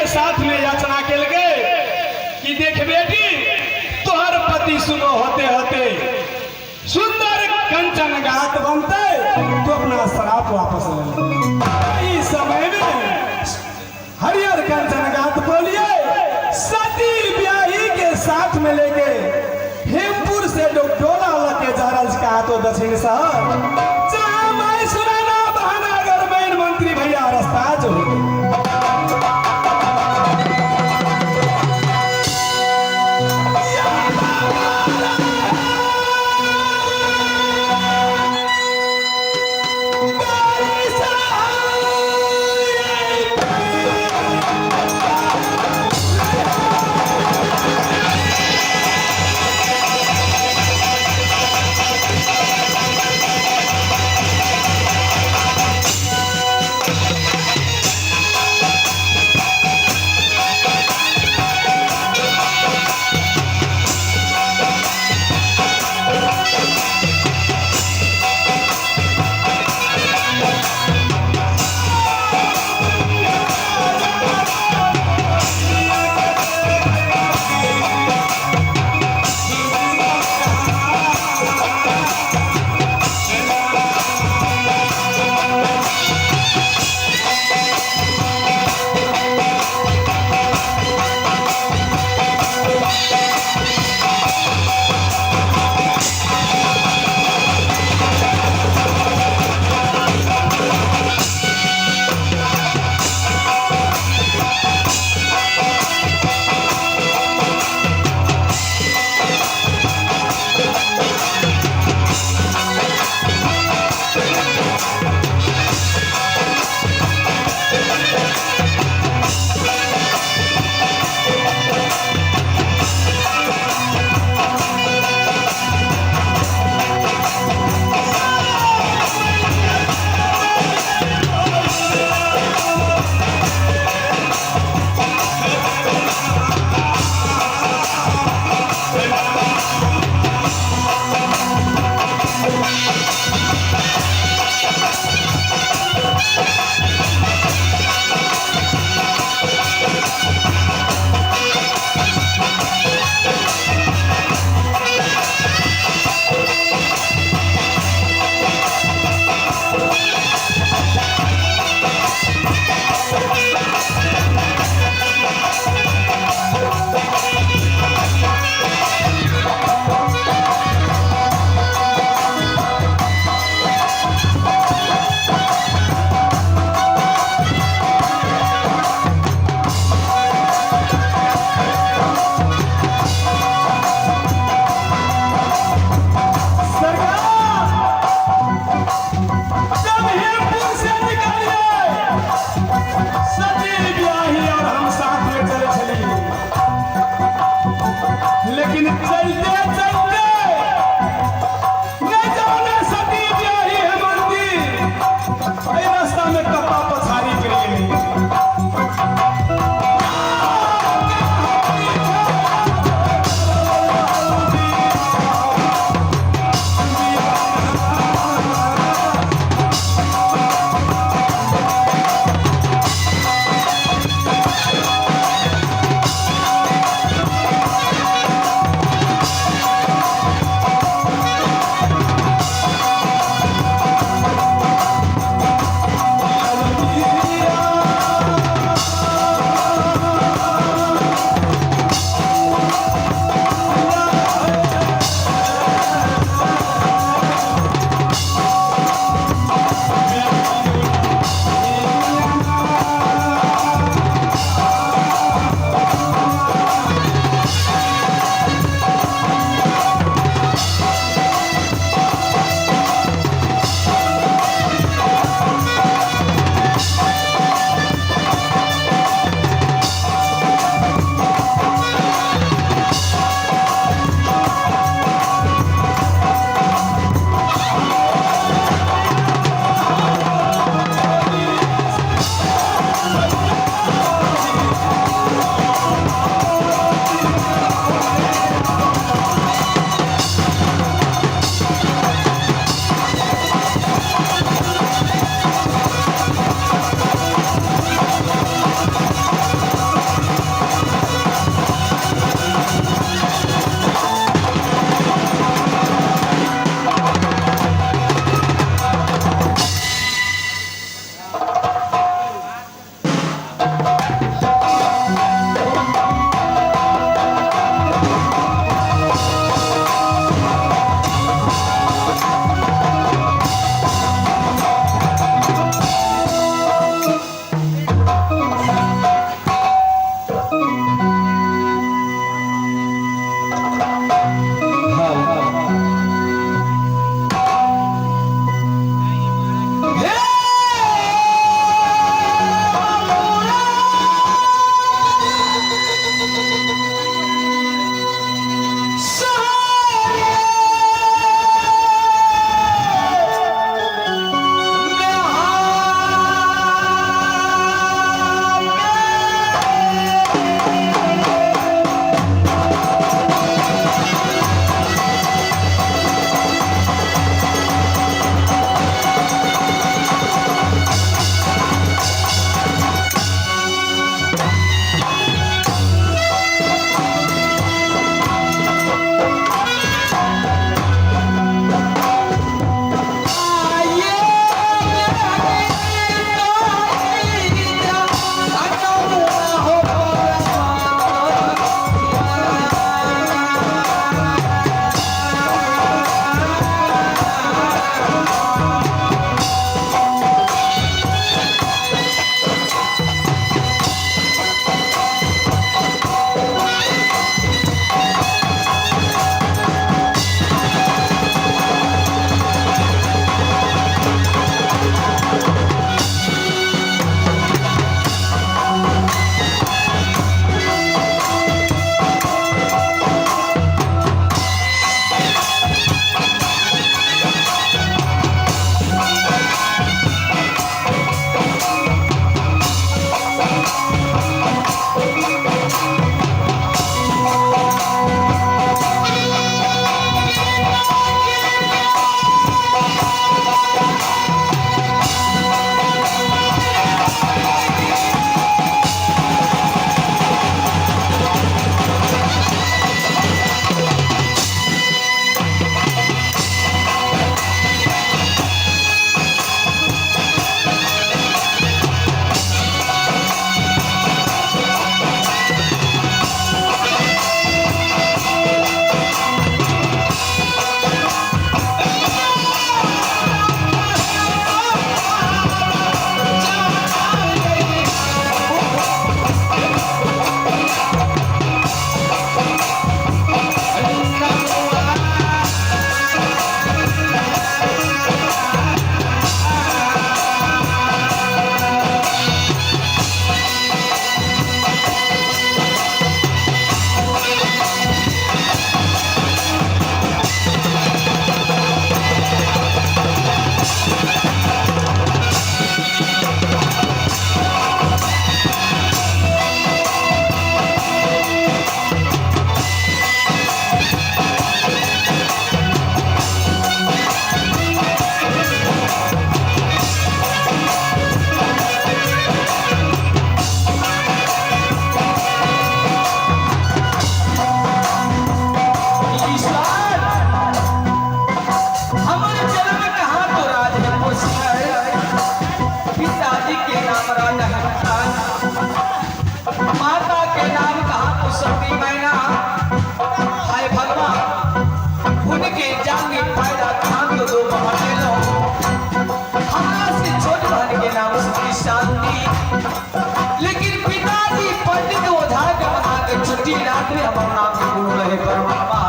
साथ में याचना केलकै कि देख बेटी, तोहर पति सुनो होते होते सुंदर कंचन गात बनते, तो अपना श्राप वापस ले ले। ई समय में हरियर कंचन गात बोलिए सती ब्याही के साथ में लेके हेमपुर से डोला लके जा रहल छै कहा तो दक्षिण शहर, जहाँ मैं सुनाना बहानागर मेन मंत्री भैया रास्ता जो हो। सती मैना हाय भगवान उनके जांगे पैदा खान दो बहने लो हमरा से छोट बहन के नाम सती शांति लेकिन पिताजी पंडित ओझा के बना के छुट्टी रात में हमर नाम के गुरु रहे परमात्मा।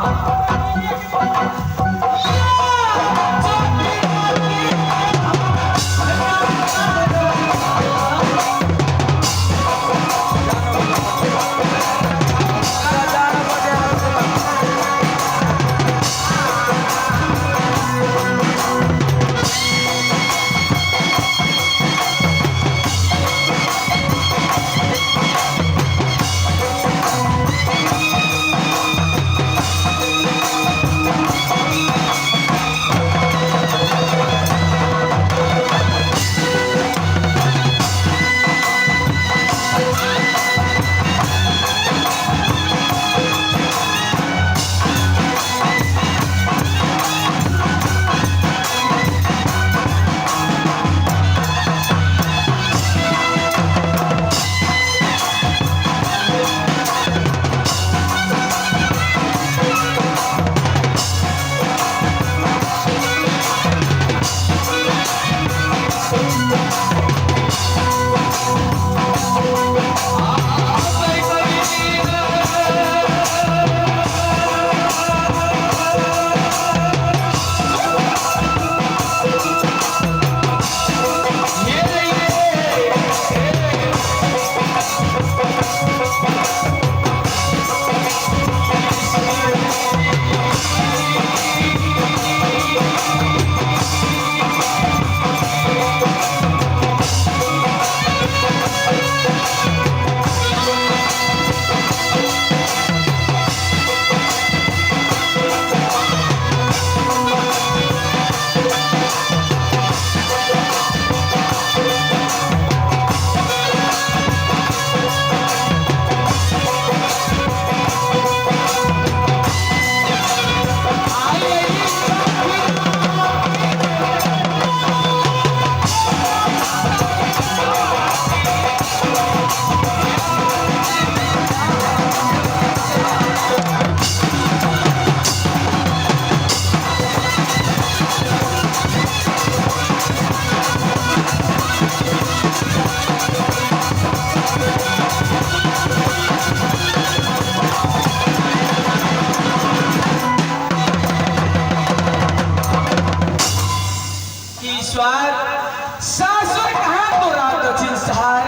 ईश्वर सासुर कहाँ तो रात दक्षिण सहार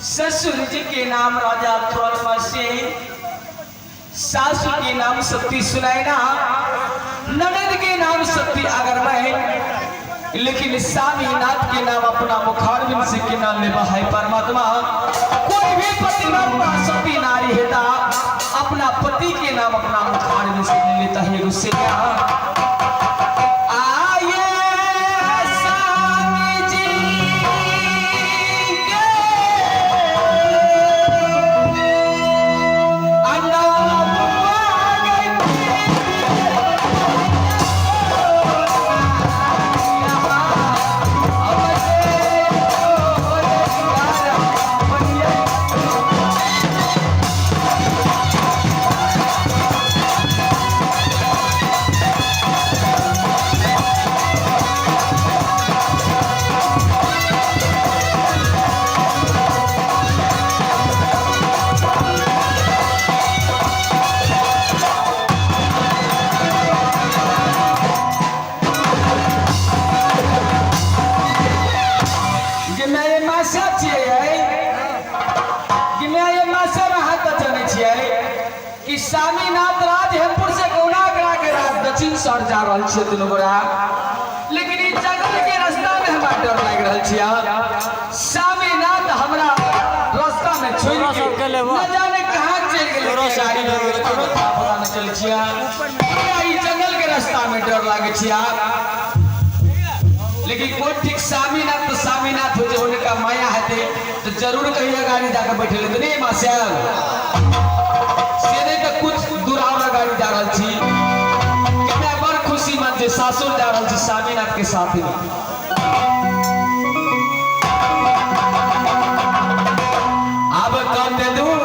ससुर जी के नाम राजा तुरल सिंह, सासु के नाम सती सुनैना, ननद के नाम सती अगरमय, लेकिन स्वामीनाथ के नाम अपना मुखारबिंद से के नाम लेबा है परमात्मा। कोई भी पतिव्रता सती नारी हेता अपना पति के नाम अपना मुखारबिंद से नहीं लेता है गुस्से आये स्वामी जी के स्वामीनाथ राज हेमपुर से गौना करा के राज दक्षिण शहर जा रहल छियै दुनू गोरा, लेकिन ई जंगल के रास्ता में हमरा डर लागि रहल छियै। स्वामीनाथ हमरा रास्ता में छोड़ के न जाने कहाँ चलि गेलै, गाड़ी लऽ गेलै, कोनो पता नहि चलै छियै। हमरा ई जंगल के रास्ता में डर लागै छियै, लेकिन कोई ठीक स्वामीनाथ तो स्वामीनाथ हो जे हुनका माया हेतै तो जरूर कहिया गाड़ी जाके बैठे लेते नहीं मास्टर से नहीं तो कुछ दूर आवा गाड़ी जा रहल छी। हमरा बड़ खुशी मन जे सासुर जा रहल छी स्वामीनाथ के साथ में। आब कत दूर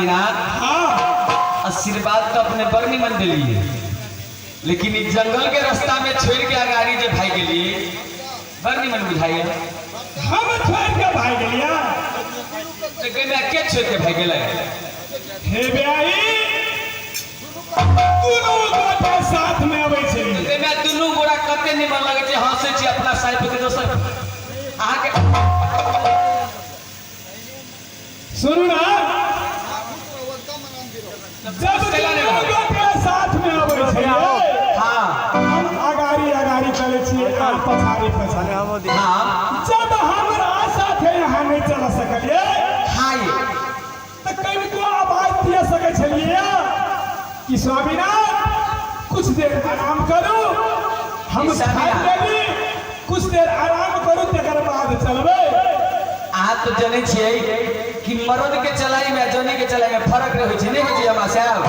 स्वामीनाथ। हाँ। आशीर्वाद तो अपने बड़ निमन दिलिए, लेकिन इस जंगल के रास्ता में छोड़ के अगाड़ी जे भाग गेलिए बड़ निमन बुझाइए। हम छोड़ के भाग गेलिया? तो गमे के छोड़ के भाग गेलै? हे ब्याही, दुनू गोटे साथ में अबै छै। गमे दुनू गोरा कते निमन लगै छै, हंसै छी अपना साहिब के दोसर अहाँके। सुनू ना, जब दुनू गोटे साथ में अबै छै, हाँ, हम अगाड़ी अगाड़ी चलै छियै, अहाँ पछाड़ी पछाड़ी। हाँ। जब हमरा साथे यहाँ नहि चल सकलियै, हाँ, तऽ कनिको आवाज दिया सकै छलियै कि स्वामीनाथ, कुछ देर आराम करू, हम स्वामीनाथ। खाइ लेली, कुछ देर आराम करू, तकर बाद चलबै। अहाँ तो जनै छियै कि मर्द के चलाई में जनी के चलाई में फर्क रहै छै, नहि होइ छै अम्मा साहब?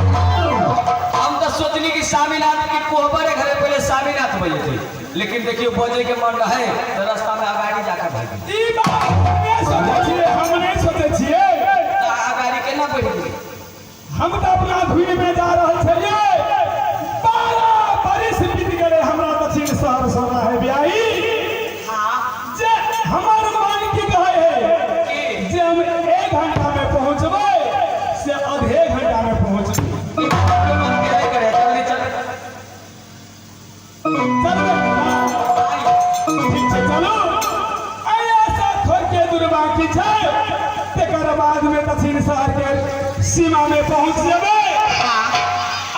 हम तो सोचली कि स्वामीनाथ के कोहबरे घरे पहले स्वामीनाथ बजेतै, लेकिन देखियो बजे के मन रहे तो रास्ता में अगाड़ी जाकर भागि गेलै। ई बात नहि सोचै छियै, हम नहि सोचै छियै। तऽ अगाड़ी केना बढ़ि गेलै? हम तऽ अपना धुन में जा रहल छलियै। 12 बरिस बीत गेलै हमरा दक्षिण शहर सोना है ब्याही। हाँ। जे हमर मन की कहै है की? जे हम 1 घंटा में पहुंचबै से आधे घंटा में पहुंचबै। ई बात के मन किराए करे जल्दी चल। चलबै? ठीक छै, चलू। ऐसा थोड़के दूर बाकी छै, तकर बाद में दक्षिण शहर के सीमा में पहुंच जेबै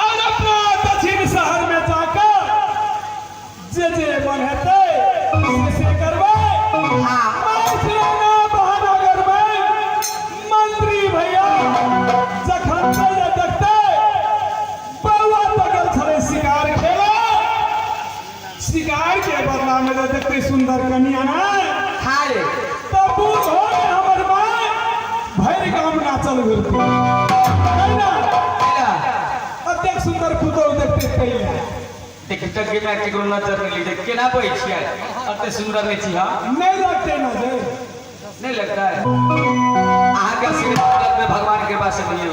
और अपना दक्षिण शहर में जाकर जे जे मन हेतै से से करबै। हाँ। मैथिलाना महानगर में मंत्री भैया जखन जे देखतै बौआ तकल छलै शिकार खेला, शिकार के बदला में जे देखतै सुंदर कनिया ना, हाँ तऽ बूढ़ो में हमर माय भरि गाम नाचल घुरतै है ना? अतेक सुंदर पुतोहु देखतै तैया। देख टके में केकरो नजर नहि लगै, केना बजै छियै, अते सुंदर नहि छी हम। नहि लगतै नजर। नहीं लगता है अहाँ के आशीर्वाद में भगवान कृपा से नहीं।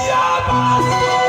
या बड़ा